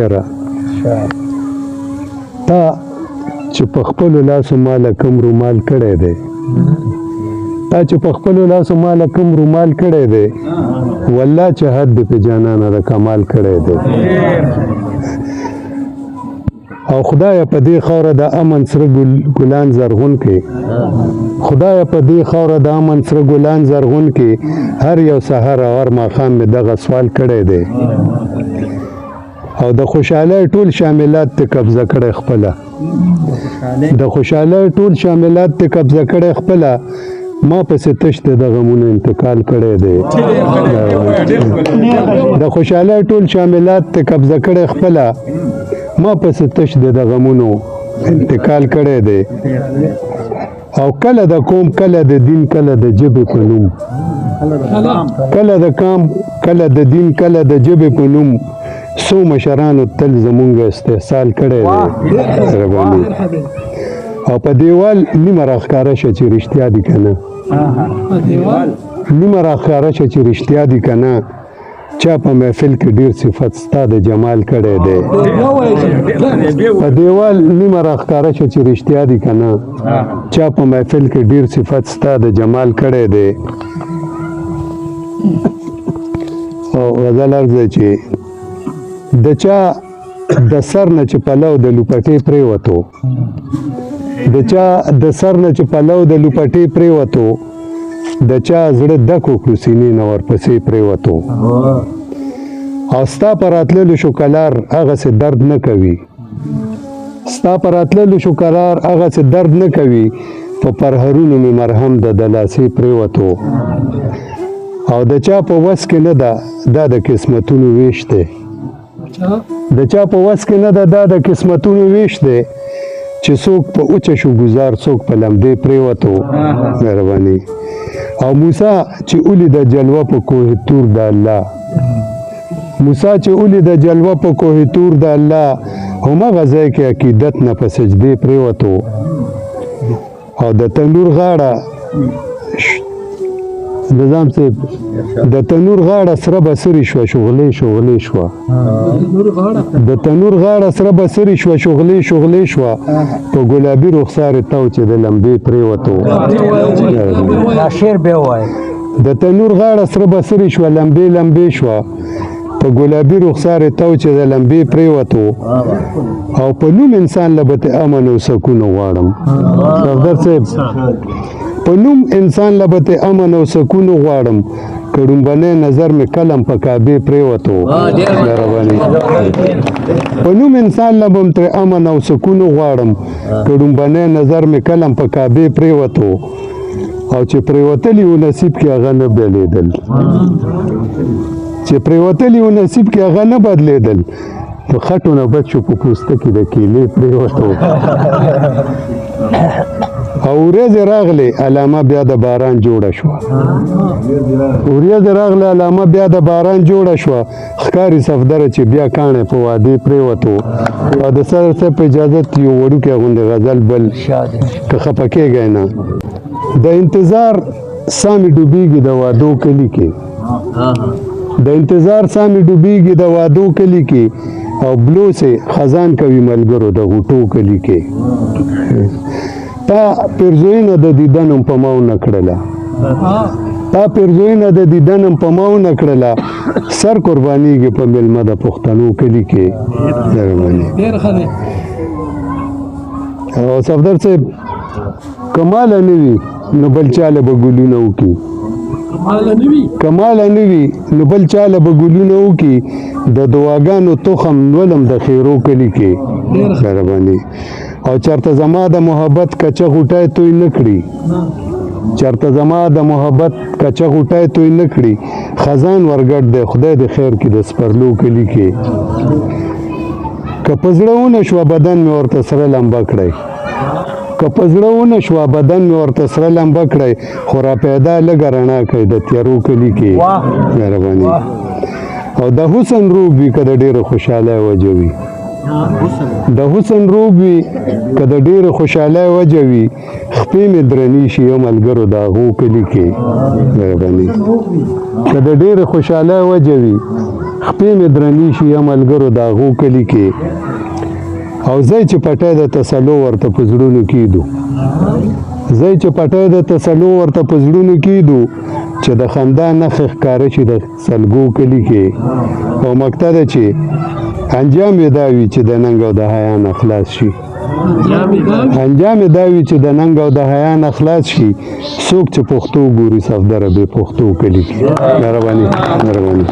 یاره تا چې په خپلو لاسو ماله کوم رومال کړی دی، تا چې په خپلو لاسو ماله کوم رومال کړی دی، والله چې حد دې په جانانه د کمال کړی دی. او خدایه په دې خاوره د امن سره ګلان زرغون کې، خدایه په دې خاوره د امن سره ګلان زرغون کې، هر یو سحر او هر ماښام مې دغه سوال کړی دی. او د خوشحالۍ ټول شاملات ته قبضه کړی خپله، د خوشحالۍ ټول شاملات ته قبضه کړی خپله، ما پسې تش د غمونو انتقال کړی دی. د خوشحالۍ ټول شاملات ته قبضه کړی خپله، ما پسې تش د غمونو انتقال کړی دی. او کله د قوم، کله د دین، کله د ژبې په نوم، کله د قام، کله د دین، کله د ژبې په نوم، څو مشرانو تل زمونږ استحصال کړی دی. او په دیوال نیمه راښکاره شه چې رښتیا دي که نه، نیمه راښکاره شه چې رښتیا دي که نه، چا په محفل کې ډیر صفت ستا د جمال کړی دی. په دیوال نیمه راښکاره شه چې رښتیا دي که نه، چا په محفل کې ډیر صفت ستا د جمال کړی دی. او غزل عرض دی چې د چا د سر نه چې پلو د لوپټې پرېوتو، د چا د سر نه چې پلو د لوپټې پرېوتو، د چا زړه ډک وکړو سینې نه ورپسې پرېوتو. او ستا په راتللو شو کلار هغسې درد نه کوي، ستا په راتللو شو کلار هغسې درد نه کوي، په پرهرونو مې مرهم د دلاسې پرېوتو. او د چا په وس کې نه ده دا د قسمتونو ویش دی، د چا په وس کې نه ده دا د قسمتونو ویش دی، چې څوک په اوچه شو ګزار، څوک په لمدې پرېوتو. مهرباني. او موسی چې ولیده جلوه په کوه تور د الله، موسی چې ولیده جلوه په کوه تور د الله، هماغه ځای کې عقیدت نه په سجدې پرېوتو. او د تنور غاړه نظام صاحب، د تنور غاړه سره بسري شوه شغلې شغلې شوه، د تنور غاړه سره بسري شوه شغلې شغلې شوه، په ګلابي رخسار تاو چې د لمبې پرېوتو. دا شعر بیا ووایه. د تنور غاړه سره بسري شوه لمبې لمبې شوه، په ګلابي رخسار تاو چې د لمبې پرېوتو. او په نوم انسان له به امن او سکون غواړم. صفدر صاحب، په نوم انسان له به امن او سکون غواړم، که ړومبنی نظر مې قلم په کعبې پرېوتو. مهرباني. په نوم انسان له به هم ترې امن او سکون غواړم، که ړومبنی نظر مې قلم په کعبې پرېوتو. او چې پرېوتلي و نصیب کې هغه نه بدلېدل، چې پرېوتلي و نصیب کې هغه نه بدلېدل، په خټو نه بچ شو په پوستکي د کیلې پرېوتو. او ورځې راغلې علامه بیا د باران جوړه شوه، ورځې راغلې علامه بیا د باران جوړه شوه، ښکاري صفدره چې بیا کاڼی په وادې پرېوتو. او د صدر صاحب په اجازت یو وړوکی غوندې غزل بل، که خفه کېږئ نه. د انتظار سا مې ډوبېږي د وادو کلي کې، د انتظار سا مې ډوبېږي د وادو کلي کې، او بلوسې خزان کوي ملګرو د غوټو کلي کې. تا پیرزوینه د دیدن هم په ما ونه کړله، تا پیرزوینه د دیدن هم په ما ونه کړله، سر قربانیږي په مېلمه د پښتنو کلي کې. او صفدر صاحب، کماله نه وي نو بل چاله به ګلونه وکړي، کماله نه وي نو بل چاله به ګلونه وکړي، د دعاګانو تخم نولم د خیرو کلي کې. مهرباني. او چرته زما د محبت کچه غوټۍ توی نه کړي، چرته زما د محبت کچه غوټۍ توی نه کړي، خزان ورګډ دی خدای د خیر کې د سپرلو کلي کې. که په زړه ونه شوه بدن مې ورته سره لمبه کړی، که په زړه ونه شوه بدن مې ورته سره لمبه کړی، خو را پیدا لږه رڼا کړئ د تیارو کلي کې. مهرباني. او د حسن روب وي که د ډېرې خوشحالۍ وجه وي، د حسن روب وي که د ډېرې خوشحالۍ وجه وي، خپې مې درنې شي یو ملګرو د هغو کلي کې. مهرباني. که د ډېرې خوشحالۍ وجه وي، خپې مې درنې شي یا ملګرو د هغو کلي کې، او ځای چې پټی د تسلو ورته په زړونو کېدو، ځای چې پټی د تسلو ورته په زړونو کېدو، چې د خندا نښې ښکاره شي د سلګو کلي کې. او مکته ده چې انجام یې دا وي چې د ننګ او د حیا نه خلاص شي، انجام یې دا وي چې د ننګ او د حیا نه خلاص شي، څوک چې پښتو ګوري صفدره بې پښتو کلي کې. مهرباني، مهرباني.